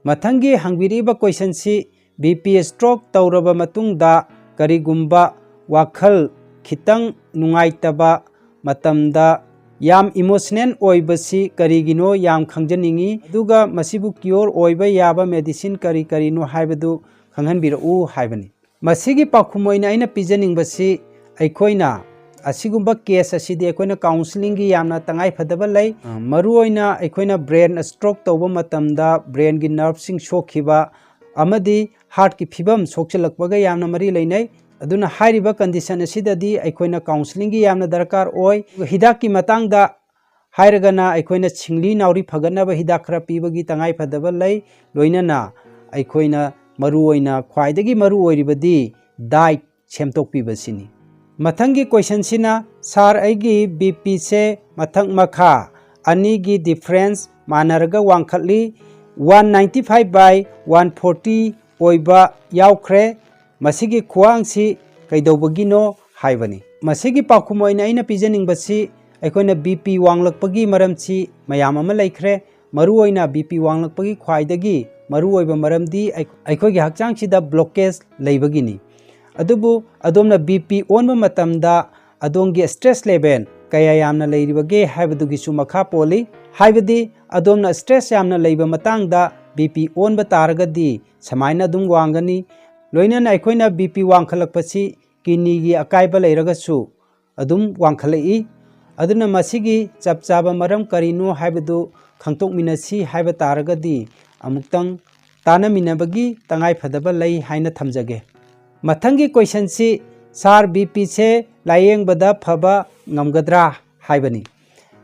ꯃꯊꯪꯒꯤ ꯍꯪꯕꯤꯔꯛꯏꯕ questionꯁꯤ, B P stroke ꯇꯧꯔꯕ ꯃꯇꯨꯡꯗ ꯀꯔꯤꯒꯨꯝꯕ ꯋꯥꯈꯜ ꯈꯤꯇꯪ ꯅꯨꯡꯉꯥꯏꯇꯕ ꯃꯇꯝꯗ ꯌꯥꯝ emotional ꯑꯣꯏꯕꯁꯤ ꯀꯔꯤꯒꯤꯅꯣ ꯌꯥꯝ ꯈꯪꯖꯅꯤꯡꯏ, ꯑꯗꯨꯒ ꯃꯁꯤꯕꯨ cure ꯑꯣꯏꯕ ꯌꯥꯕ medicine ꯀꯔꯤ ꯀꯔꯤꯅꯣ ꯍꯥꯏꯕꯗꯨ ꯈꯪꯍꯟꯕꯤꯔꯛꯎ ꯍꯥꯏꯕꯅꯤ꯫ ꯃꯁꯤꯒꯤ ꯄꯥꯎꯈꯨꯝ ꯑꯣꯏꯅ ꯑꯩꯅ ꯄꯤꯖꯅꯤꯡꯕꯁꯤ, ꯑꯩꯈꯣꯏꯅ ꯑꯁꯤꯒꯨꯝꯕ case ꯑꯁꯤꯗꯤ ꯑꯩꯈꯣꯏꯅ counselling ꯒꯤ ꯌꯥꯝꯅ ꯇꯉꯥꯏ ꯐꯗꯕ ꯂꯩ꯫ ꯑ, ꯃꯔꯨꯑꯣꯏꯅ ꯑꯩꯈꯣꯏꯅ brain stroke ꯇꯧꯕ ꯃꯇꯝꯗ brain ꯒꯤ nerve ꯁꯤꯡ ꯁꯣꯛꯈꯤꯕ ꯑꯃꯗꯤ heart ꯀꯤ ꯐꯤꯕꯝ ꯁꯣꯛꯆꯤꯜꯂꯛꯄꯒ ꯌꯥꯝꯅ ꯃꯔꯤ ꯂꯩꯅꯩ꯫ ꯑꯗꯨꯅ ꯍꯥꯏꯔꯤꯕ condition ꯑꯁꯤꯗꯗꯤ ꯑꯩꯈꯣꯏꯅ counselling ꯒꯤ ꯌꯥꯝꯅ ꯗꯔꯀꯥꯔ ꯑꯣꯏ꯫ ꯑꯗꯨꯒ ꯍꯤꯗꯥꯛꯀꯤ ꯃꯇꯥꯡꯗ ꯍꯥꯏꯔꯒꯅ ꯑꯩꯈꯣꯏꯅ ꯁꯤꯡꯂꯤ ꯅꯥꯎꯔꯤ ꯐꯒꯠꯅꯕ ꯍꯤꯗꯥꯛ ꯈꯔ ꯄꯤꯕꯒꯤ ꯇꯉꯥꯏ ꯐꯗꯕ ꯂꯩ꯫ ꯂꯣꯏꯅꯅ ꯑꯩꯈꯣꯏꯅ ꯃꯔꯨꯑꯣꯏꯅ ꯈ꯭ꯋꯥꯏꯗꯒꯤ ꯃꯔꯨ ꯑꯣꯏꯔꯤꯕꯗꯤ diet ꯁꯦꯝꯗꯣꯛꯄꯤꯕꯁꯤꯅꯤ꯫ ꯃꯊꯪꯒꯤ question ꯁꯤꯅ, "Sir, ꯑꯩꯒꯤ B P ꯁꯦ ꯃꯊꯛ ꯃꯈꯥ ꯑꯅꯤꯒꯤ difference ꯃꯥꯟꯅꯔꯒ ꯋꯥꯡꯈꯠꯂꯤ, one ninety five by one forty ꯑꯣꯏꯕ ꯌꯥꯎꯈ꯭ꯔꯦ꯫ ꯃꯁꯤꯒꯤ ꯈꯨꯋꯥꯡꯁꯤ ꯀꯩꯗꯧꯕꯒꯤꯅꯣ?" ꯍꯥꯏꯕꯅꯤ꯫ ꯃꯁꯤꯒꯤ ꯄꯥꯎꯈꯨꯝ ꯑꯣꯏꯅ ꯑꯩꯅ ꯄꯤꯖꯅꯤꯡꯕꯁꯤ, ꯑꯩꯈꯣꯏꯅ BP ꯋꯥꯡꯂꯛꯄꯒꯤ ꯃꯔꯝꯁꯤ ꯃꯌꯥꯝ ꯑꯃ ꯂꯩꯈ꯭ꯔꯦ꯫ ꯃꯔꯨꯑꯣꯏꯅ BP ꯋꯥꯡꯂꯛꯄꯒꯤ ꯈ꯭ꯋꯥꯏꯗꯒꯤ ꯃꯔꯨꯑꯣꯏꯕ ꯃꯔꯝꯗꯤ ꯑꯩ-, ꯑꯩꯈꯣꯏꯒꯤ ꯍꯛꯆꯥꯡꯁꯤꯗ blockage ꯂꯩꯕꯒꯤꯅꯤ꯫ ꯑꯗꯨꯕꯨ ꯑꯗꯣꯝꯅ BP ꯑꯣꯟꯕ ꯃꯇꯝꯗ ꯑꯗꯣꯝꯒꯤ stress level ꯀꯌꯥ ꯌꯥꯝꯅ ꯂꯩꯔꯤꯕꯒꯦ ꯍꯥꯏꯕꯗꯨꯒꯤꯁꯨ ꯃꯈꯥ ꯄꯣꯜꯂꯤ꯫ ꯍꯥꯏꯕꯗꯤ ꯑꯗꯣꯝꯅ stress ꯌꯥꯝꯅ ꯂꯩꯕ ꯃꯇꯥꯡꯗ BP ꯑꯣꯟꯕ ꯇꯥꯔꯒꯗꯤ ꯁꯨꯃꯥꯏꯅ ꯑꯗꯨꯝ ꯋꯥꯡꯒꯅꯤ꯫ ꯂꯣꯏꯅꯅ ꯑꯩꯈꯣꯏꯅ BP ꯋꯥꯡꯈꯠꯂꯛꯄꯁꯤ kidneyꯒꯤ ꯑꯀꯥꯏꯕ ꯂꯩꯔꯒꯁꯨ ꯑꯗꯨꯝ ꯋꯥꯡꯈꯠꯂꯛꯏ꯫ ꯑꯗꯨꯅ ꯃꯁꯤꯒꯤ ꯆꯞ ꯆꯥꯕ ꯃꯔꯝ ꯀꯔꯤꯅꯣ ꯍꯥꯏꯕꯗꯨ ꯈꯪꯗꯣꯛꯃꯤꯟꯅꯁꯤ ꯍꯥꯏꯕ ꯇꯥꯔꯒꯗꯤ ꯑꯃꯨꯛꯇꯪ ꯇꯥꯟꯅꯃꯤꯟꯅꯕꯒꯤ ꯇꯉꯥꯏ ꯐꯗꯕ ꯂꯩ ꯍꯥꯏꯅ ꯊꯝꯖꯒꯦ꯫ ꯃꯊꯪꯒꯤ questionꯁꯤ, "Sir, BPꯁꯦ ꯂꯥꯌꯦꯡꯕꯗ ꯐꯕ ꯉꯝꯒꯗ꯭ꯔꯥ?" ꯍꯥꯏꯕꯅꯤ꯫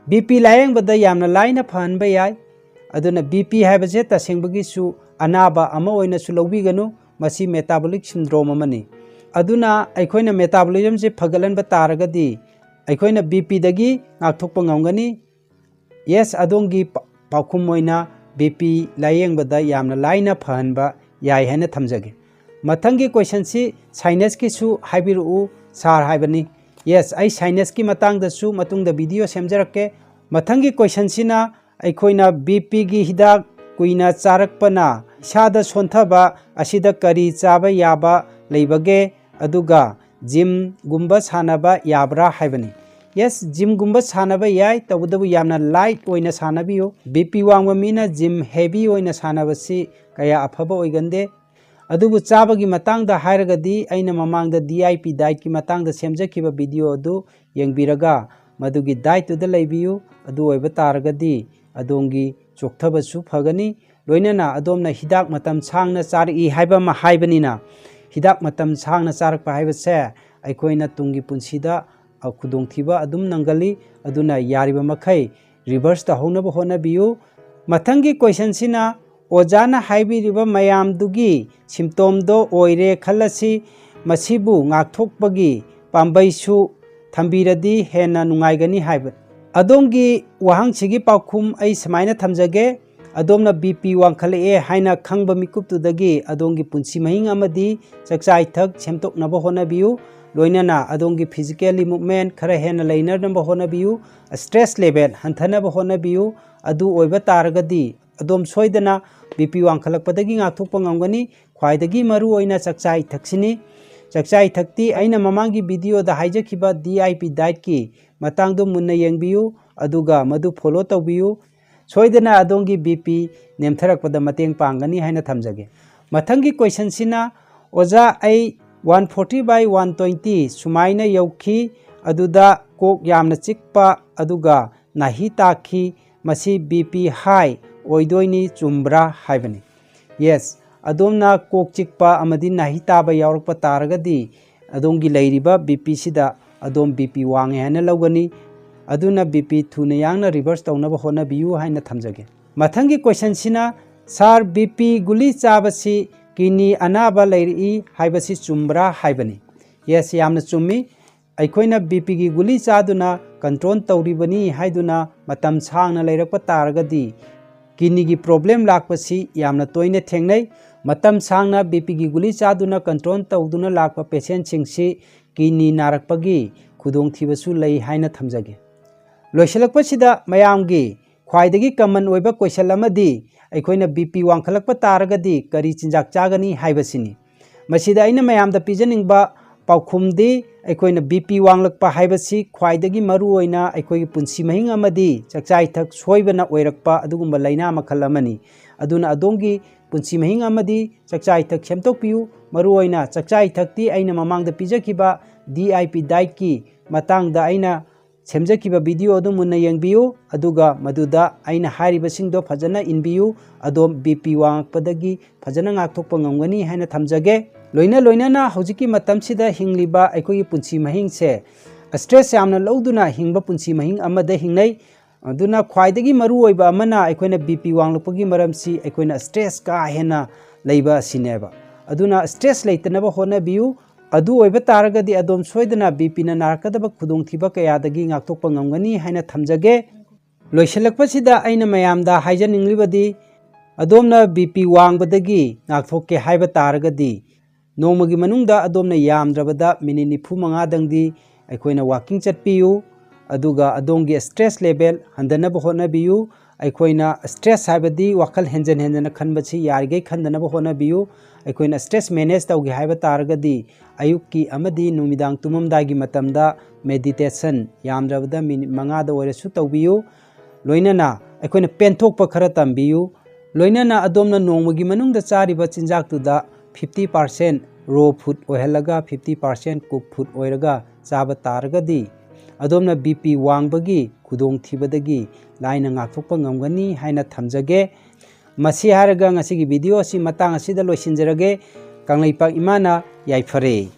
BP ꯂꯥꯌꯦꯡꯕꯗ ꯌꯥꯝꯅ ꯂꯥꯏꯅ ꯐꯍꯟꯕ ꯌꯥꯏ꯫ ꯑꯗꯨꯅ BP ꯍꯥꯏꯕꯁꯦ ꯇꯁꯦꯡꯕꯒꯤꯁꯨ ꯑꯅꯥꯕ ꯑꯃ ꯑꯣꯏꯅꯁꯨ ꯂꯧꯕꯤꯒꯅꯨ, ꯃꯁꯤ metabolic syndrome ꯑꯃꯅꯤ꯫ ꯑꯗꯨꯅ ꯑꯩꯈꯣꯏꯅ metabolismꯁꯦ ꯐꯒꯠꯍꯟꯕ ꯇꯥꯔꯒꯗꯤ ꯑꯩꯈꯣꯏꯅ BPꯗꯒꯤ ꯉꯥꯛꯊꯣꯛꯄ ꯉꯝꯒꯅꯤ꯫ Yes, ꯑꯗꯣꯝꯒꯤ ꯄ-, ꯄꯥꯎꯈꯨꯝ ꯑꯣꯏꯅ BP ꯂꯥꯌꯦꯡꯕꯗ ꯌꯥꯝꯅ ꯂꯥꯏꯅ ꯐꯍꯟꯕ ꯌꯥꯏ ꯍꯥꯏꯅ ꯊꯝꯖꯒꯦ꯫ ꯃꯊꯪꯒꯤ questionꯁꯤ sinusꯀꯤꯁꯨ ꯍꯥꯏꯕꯤꯔꯛꯎ sir ꯍꯥꯏꯕꯅꯤ꯫ Yes, ꯑꯩ sinusꯀꯤ ꯃꯇꯥꯡꯗꯁꯨ ꯃꯇꯨꯡꯗ video ꯁꯦꯝꯖꯔꯛꯀꯦ꯫ ꯃꯊꯪꯒꯤ questionꯁꯤꯅ ꯑꯩꯈꯣꯏꯅ BPꯒꯤ ꯍꯤꯗꯥꯛ ꯀꯨꯏꯅ ꯆꯥꯔꯛꯄꯅ ꯏꯁꯥꯗ ꯁꯣꯟꯊꯕ ꯑꯁꯤꯗ ꯀꯔꯤ ꯆꯥꯕ ꯌꯥꯕ ꯂꯩꯕꯒꯦ? ꯑꯗꯨꯒ gymꯒꯨꯝꯕ ꯁꯥꯟꯅꯕ ꯌꯥꯕ꯭ꯔꯥ ꯍꯥꯏꯕꯅꯤ꯫ Yes, gymꯒꯨꯝꯕ ꯁꯥꯟꯅꯕ ꯌꯥꯏ, ꯇꯧꯕꯇꯕꯨ ꯌꯥꯝꯅ light ꯑꯣꯏꯅ ꯁꯥꯟꯅꯕꯤꯌꯨ꯫ BP ꯋꯥꯡꯕ ꯃꯤꯅ gym heavy ꯑꯣꯏꯅ ꯁꯥꯟꯅꯕꯁꯤ ꯀꯌꯥ ꯑꯐꯕ ꯑꯣꯏꯒꯟꯗꯦ꯫ ꯑꯗꯨꯕꯨ ꯆꯥꯕꯒꯤ ꯃꯇꯥꯡꯗ ꯍꯥꯏꯔꯒꯗꯤ ꯑꯩꯅ ꯃꯃꯥꯡꯗ DIP dietꯀꯤ ꯃꯇꯥꯡꯗ ꯁꯦꯝꯖꯈꯤꯕ video ꯑꯗꯨ ꯌꯦꯡꯕꯤꯔꯒ ꯃꯗꯨꯒꯤ dietꯇꯨꯗ ꯂꯩꯕꯤꯌꯨ꯫ ꯑꯗꯨ ꯑꯣꯏꯕ ꯇꯥꯔꯒꯗꯤ ꯑꯗꯣꯝꯒꯤ ꯆꯣꯛꯊꯕꯁꯨ ꯐꯒꯅꯤ, ꯂꯣꯏꯅꯅ ꯑꯗꯣꯝꯅ ꯍꯤꯗꯥꯛ ꯃꯇꯝ ꯁꯥꯡꯅ ꯆꯥꯔꯛꯏ ꯍꯥꯏꯕ ꯑꯃ ꯍꯥꯏꯕꯅꯤꯅ, ꯍꯤꯗꯥꯛ ꯃꯇꯝ ꯁꯥꯡꯅ ꯆꯥꯔꯛꯄ ꯍꯥꯏꯕꯁꯦ ꯑꯩꯈꯣꯏꯅ ꯇꯨꯡꯒꯤ ꯄꯨꯟꯁꯤꯗ, ꯑ, ꯈꯨꯗꯣꯡꯊꯤꯕ ꯑꯗꯨꯝ ꯅꯪꯒꯜꯂꯤ꯫ ꯑꯗꯨꯅ ꯌꯥꯔꯤꯕ ꯃꯈꯩ reverse ꯇꯧꯍꯧꯅꯕ ꯍꯣꯠꯅꯕꯤꯌꯨ꯫ ꯃꯊꯪꯒꯤ questionꯁꯤꯅ, ꯑꯣꯖꯥꯅ ꯍꯥꯏꯕꯤꯔꯤꯕ ꯃꯌꯥꯝꯗꯨꯒꯤ symptomꯗꯣ ꯑꯣꯏꯔꯦ ꯈꯜꯂꯁꯤ, ꯃꯁꯤꯕꯨ ꯉꯥꯛꯊꯣꯛꯄꯒꯤ ꯄꯥꯝꯕꯩꯁꯨ ꯊꯝꯕꯤꯔꯗꯤ ꯍꯦꯟꯅ ꯅꯨꯡꯉꯥꯏꯒꯅꯤ ꯍꯥꯏꯕ꯫ ꯑꯗꯣꯝꯒꯤ ꯋꯥꯍꯪꯁꯤꯒꯤ ꯄꯥꯎꯈꯨꯝ ꯑꯩ ꯁꯨꯃꯥꯏꯅ ꯊꯝꯖꯒꯦ꯫ ꯑꯗꯣꯝꯅ BP ꯋꯥꯡꯈꯠꯂꯛꯑꯦ ꯍꯥꯏꯅ ꯈꯪꯕ ꯃꯤꯀꯨꯞꯇꯨꯗꯒꯤ ꯑꯗꯣꯝꯒꯤ ꯄꯨꯟꯁꯤ ꯃꯍꯤꯡ ꯑꯃꯗꯤ ꯆꯥꯛꯆꯥ ꯏꯊꯛ ꯁꯦꯝꯗꯣꯛꯅꯕ ꯍꯣꯠꯅꯕꯤꯌꯨ꯫ ꯂꯣꯏꯅꯅ ꯑꯗꯣꯝꯒꯤ physically movement ꯈꯔ ꯍꯦꯟꯅ ꯂꯩꯅꯅꯕ ꯍꯣꯠꯅꯕꯤꯌꯨ꯫ Stress level ꯍꯟꯊꯅꯕ ꯍꯣꯠꯅꯕꯤꯌꯨ꯫ ꯑꯗꯨ ꯑꯣꯏꯕ ꯇꯥꯔꯒꯗꯤ ꯑꯗꯣꯝ ꯁꯣꯏꯗꯅ BP ꯋꯥꯡꯈꯠꯂꯛꯄꯗꯒꯤ ꯉꯥꯛꯊꯣꯛꯄ ꯉꯝꯒꯅꯤ꯫ ꯈ꯭ꯋꯥꯏꯗꯒꯤ ꯃꯔꯨ ꯑꯣꯏꯅ ꯆꯥꯛꯆꯥ ꯏꯊꯛꯁꯤꯅꯤ꯫ ꯆꯥꯛꯆꯥ ꯏꯊꯛꯇꯤ ꯑꯩꯅ ꯃꯃꯥꯡꯒꯤ videoꯗ ꯍꯥꯏꯖꯈꯤꯕ DIP dietꯀꯤ ꯃꯇꯥꯡꯗꯣ ꯃꯨꯟꯅ ꯌꯦꯡꯕꯤꯌꯨ, ꯑꯗꯨꯒ ꯃꯗꯨ follow ꯇꯧꯕꯤꯌꯨ꯫ ꯁꯣꯏꯗꯅ ꯑꯗꯣꯝꯒꯤ BP ꯅꯦꯝꯊꯔꯛꯄꯗ ꯃꯇꯦꯡ ꯄꯥꯡꯒꯅꯤ ꯍꯥꯏꯅ ꯊꯝꯖꯒꯦ꯫ ꯃꯊꯪꯒꯤ questionꯁꯤꯅ, "ꯑꯣꯖꯥ, ꯑꯩ one forty by one twenty ꯁꯨꯃꯥꯏꯅ ꯌꯧꯈꯤ, ꯑꯗꯨꯗ ꯀꯣꯛ ꯌꯥꯝꯅ ꯆꯤꯛꯄ ꯑꯗꯨꯒ ꯅꯥꯍꯤ ꯇꯥꯈꯤ, ꯃꯁꯤ BP high ꯑꯣꯏꯗꯣꯏꯅꯤ, ꯆꯨꯝꯕ꯭ꯔꯥ?" ꯍꯥꯏꯕꯅꯤ꯫ Yes, ꯑꯗꯣꯝꯅ ꯀꯣꯛ ꯆꯤꯛꯄ ꯑꯃꯗꯤ ꯅꯥꯍꯤ ꯇꯥꯕ ꯌꯥꯎꯔꯛꯄ ꯇꯥꯔꯒꯗꯤ ꯑꯗꯣꯝꯒꯤ ꯂꯩꯔꯤꯕ BPꯁꯤꯗ ꯑꯗꯣꯝ BP ꯋꯥꯡꯉꯦ ꯍꯥꯏꯅ ꯂꯧꯒꯅꯤ꯫ ꯑꯗꯨꯅ BP ꯊꯨꯅ ꯌꯥꯡꯅ reverse ꯇꯧꯅꯕ ꯍꯣꯠꯅꯕꯤꯌꯨ ꯍꯥꯏꯅ ꯊꯝꯖꯒꯦ꯫ ꯃꯊꯪꯒꯤ questionꯁꯤꯅ, "Sir, BP ꯒꯨꯂꯤ ꯆꯥꯕꯁꯤ kidney ꯑꯅꯥꯕ ꯂꯩꯔꯛꯏ ꯍꯥꯏꯕꯁꯤ ꯆꯨꯝꯕ꯭ꯔꯥ?" ꯍꯥꯏꯕꯅꯤ꯫ Yes, ꯌꯥꯝꯅ ꯆꯨꯝꯃꯤ꯫ ꯑꯩꯈꯣꯏꯅ BPꯒꯤ ꯒꯨꯂꯤ ꯆꯥꯗꯨꯅ control ꯇꯧꯔꯤꯕꯅꯤ ꯍꯥꯏꯗꯨꯅ ꯃꯇꯝ ꯁꯥꯡꯅ ꯂꯩꯔꯛꯄ ꯇꯥꯔꯒꯗꯤ kidneyꯒꯤ problem ꯂꯥꯛꯄꯁꯤ ꯌꯥꯝꯅ ꯇꯣꯏꯅ ꯊꯦꯡꯅꯩ꯫ ꯃꯇꯝ ꯁꯥꯡꯅ BPꯒꯤ ꯒꯨꯂꯤ ꯆꯥꯗꯨꯅ control ꯇꯧꯗꯨꯅ ꯂꯥꯛꯄ patientꯁꯤꯡꯁꯤ kidney ꯅꯥꯔꯛꯄꯒꯤ ꯈꯨꯗꯣꯡꯊꯤꯕꯁꯨ ꯂꯩ ꯍꯥꯏꯅ ꯊꯝꯖꯒꯦ꯫ ꯂꯣꯏꯁꯤꯜꯂꯛꯄꯁꯤꯗ ꯃꯌꯥꯝꯒꯤ ꯈ꯭ꯋꯥꯏꯗꯒꯤ common ꯑꯣꯏꯕ question ꯑꯃꯗꯤ ꯑꯩꯈꯣꯏꯅ BP ꯋꯥꯡꯈꯠꯂꯛꯄ ꯇꯥꯔꯒꯗꯤ ꯀꯔꯤ ꯆꯤꯟꯖꯥꯛ ꯆꯥꯒꯅꯤ ꯍꯥꯏꯕꯁꯤꯅꯤ꯫ ꯃꯁꯤꯗ ꯑꯩꯅ ꯃꯌꯥꯝꯗ ꯄꯤꯖꯅꯤꯡꯕ ꯄꯥꯎꯈꯨꯝꯗꯤ, ꯑꯩꯈꯣꯏꯅ BP ꯋꯥꯡꯂꯛꯄ ꯍꯥꯏꯕꯁꯤ ꯈ꯭ꯋꯥꯏꯗꯒꯤ ꯃꯔꯨꯑꯣꯏꯅ ꯑꯩꯈꯣꯏꯒꯤ ꯄꯨꯟꯁꯤ ꯃꯍꯤꯡ ꯑꯃꯗꯤ ꯆꯥꯛꯆꯥ ꯏꯊꯛ ꯁꯣꯏꯕꯅ ꯑꯣꯏꯔꯛꯄ ꯑꯗꯨꯒꯨꯝꯕ ꯂꯥꯏꯅꯥ ꯃꯈꯜ ꯑꯃꯅꯤ꯫ ꯑꯗꯨꯅ ꯑꯗꯣꯝꯒꯤ ꯄꯨꯟꯁꯤ ꯃꯍꯤꯡ ꯑꯃꯗꯤ ꯆꯥꯛꯆꯥ ꯏꯊꯛ ꯁꯦꯝꯗꯣꯛꯄꯤꯌꯨ꯫ ꯃꯔꯨꯑꯣꯏꯅ ꯆꯥꯛꯆꯥ ꯏꯊꯛꯇꯤ ꯑꯩꯅ ꯃꯃꯥꯡꯗ ꯄꯤꯖꯈꯤꯕ DIP dietꯀꯤ ꯃꯇꯥꯡꯗ ꯑꯩꯅ ꯁꯦꯝꯖꯈꯤꯕ video ꯑꯗꯨ ꯃꯨꯟꯅ ꯌꯦꯡꯕꯤꯌꯨ, ꯑꯗꯨꯒ ꯃꯗꯨꯗ ꯑꯩꯅ ꯍꯥꯏꯔꯤꯕꯁꯤꯡꯗꯣ ꯐꯖꯅ ꯏꯟꯕꯤꯌꯨ꯫ ꯑꯗꯣꯝ BP ꯋꯥꯡꯉꯛꯄꯗꯒꯤ ꯐꯖꯅ ꯉꯥꯛꯊꯣꯛꯄ ꯉꯝꯒꯅꯤ ꯍꯥꯏꯅ ꯊꯝꯖꯒꯦ꯫ ꯂꯣꯏꯅ ꯂꯣꯏꯅꯅ ꯍꯧꯖꯤꯛꯀꯤ ꯃꯇꯝꯁꯤꯗ ꯍꯤꯡꯂꯤꯕ ꯑꯩꯈꯣꯏꯒꯤ ꯄꯨꯟꯁꯤ ꯃꯍꯤꯡꯁꯦ stress ꯌꯥꯝꯅ ꯂꯧꯗꯨꯅ ꯍꯤꯡꯕ ꯄꯨꯟꯁꯤ ꯃꯍꯤꯡ ꯑꯃꯗ ꯍꯤꯡꯅꯩ꯫ ꯑꯗꯨꯅ ꯈ꯭ꯋꯥꯏꯗꯒꯤ ꯃꯔꯨꯑꯣꯏꯕ ꯑꯃꯅ ꯑꯩꯈꯣꯏꯅ BP ꯋꯥꯡꯂꯛꯄꯒꯤ ꯃꯔꯝꯁꯤ ꯑꯩꯈꯣꯏꯅ stress ꯀꯥ ꯍꯦꯟꯅ ꯂꯩꯕ ꯑꯁꯤꯅꯦꯕ꯫ ꯑꯗꯨꯅ stress ꯂꯩꯇꯅꯕ ꯍꯣꯠꯅꯕꯤꯌꯨ꯫ ꯑꯗꯨ ꯑꯣꯏꯕ ꯇꯥꯔꯒꯗꯤ ꯑꯗꯣꯝ ꯁꯣꯏꯗꯅ BPꯅ ꯅꯥꯔꯛꯀꯗꯕ ꯈꯨꯗꯣꯡꯊꯤꯕ ꯀꯌꯥꯗꯒꯤ ꯉꯥꯛꯊꯣꯛꯄ ꯉꯝꯒꯅꯤ ꯍꯥꯏꯅ ꯊꯝꯖꯒꯦ꯫ ꯂꯣꯏꯁꯤꯜꯂꯛꯄꯁꯤꯗ ꯑꯩꯅ ꯃꯌꯥꯝꯗ ꯍꯥꯏꯖꯅꯤꯡꯂꯤꯕꯗꯤ, ꯑꯗꯣꯝꯅ BP ꯋꯥꯡꯕꯗꯒꯤ ꯉꯥꯛꯊꯣꯛꯀꯦ ꯍꯥꯏꯕ ꯇꯥꯔꯒꯗꯤ ꯅꯣꯡꯃꯒꯤ ꯃꯅꯨꯡꯗ ꯑꯗꯣꯝꯅ ꯌꯥꯝꯗ꯭ꯔꯕꯗ ꯃꯤꯅꯤꯠ ꯅꯤꯐꯨ ꯃꯉꯥꯗꯪꯗꯤ ꯑꯩꯈꯣꯏꯅ ꯋꯥꯀꯤꯡ ꯆꯠꯄꯤꯌꯨ꯫ ꯑꯗꯨꯒ ꯑꯗꯣꯝꯒꯤ ꯁ꯭ꯇ꯭ꯔꯦꯁ ꯂꯦꯚꯦꯜ ꯍꯟꯊꯅꯕ ꯍꯣꯠꯅꯕꯤꯌꯨ꯫ ꯑꯩꯈꯣꯏꯅ ꯁ꯭ꯇ꯭ꯔꯦꯁ ꯍꯥꯏꯕꯗꯤ ꯋꯥꯈꯜ ꯍꯦꯟꯖꯟ ꯍꯦꯟꯖꯟꯅ ꯈꯟꯕꯁꯤ ꯌꯥꯔꯤꯈꯩ ꯈꯟꯗꯅꯕ ꯍꯣꯠꯅꯕꯤꯌꯨ꯫ ꯑꯩꯈꯣꯏꯅ ꯁ꯭ꯇ꯭ꯔꯦꯁ ꯃꯦꯅꯦꯖ ꯇꯧꯒꯦ ꯍꯥꯏꯕ ꯇꯥꯔꯒꯗꯤ ꯑꯌꯨꯛꯀꯤ ꯑꯃꯗꯤ ꯅꯨꯃꯤꯗꯥꯡ ꯇꯨꯝꯃꯝꯗꯥꯏꯒꯤ ꯃꯇꯝꯗ ꯃꯦꯗꯤꯇꯦꯁꯟ ꯌꯥꯝꯗ꯭ꯔꯕꯗ ꯃꯤꯅꯤꯠ ꯃꯉꯥꯗ ꯑꯣꯏꯔꯁꯨ ꯇꯧꯕꯤꯌꯨ꯫ ꯂꯣꯏꯅꯅ ꯑꯩꯈꯣꯏꯅ ꯄꯦꯟꯊꯣꯛꯄ ꯈꯔ ꯇꯝꯕꯤꯌꯨ꯫ ꯂꯣꯏꯅꯅ ꯑꯗꯣꯝꯅ ꯅꯣꯡꯃꯒꯤ ꯃꯅꯨꯡꯗ ꯆꯥꯔꯤꯕ ꯆꯤꯟꯖꯥꯛꯇꯨꯗ fifty percent raw food ꯑꯣꯏꯍꯜꯂꯒ fifty percent cook food ꯑꯣꯏꯔꯒ ꯆꯥꯕ ꯇꯥꯔꯒꯗꯤ ꯑꯗꯣꯝꯅ BP ꯋꯥꯡꯕꯒꯤ ꯈꯨꯗꯣꯡꯊꯤꯕꯗꯒꯤ ꯂꯥꯏꯅ ꯉꯥꯛꯊꯣꯛꯄ ꯉꯝꯒꯅꯤ ꯍꯥꯏꯅ ꯊꯝꯖꯒꯦ꯫ ꯃꯁꯤ ꯍꯥꯏꯔꯒ ꯉꯁꯤꯒꯤ video ꯑꯁꯤ ꯃꯇꯥꯡ ꯑꯁꯤꯗ ꯂꯣꯏꯁꯤꯟꯖꯔꯒꯦ꯫ ꯀꯪꯂꯩꯄꯥꯛ ꯏꯃꯥꯅ ꯌꯥꯏꯐꯔꯦ꯫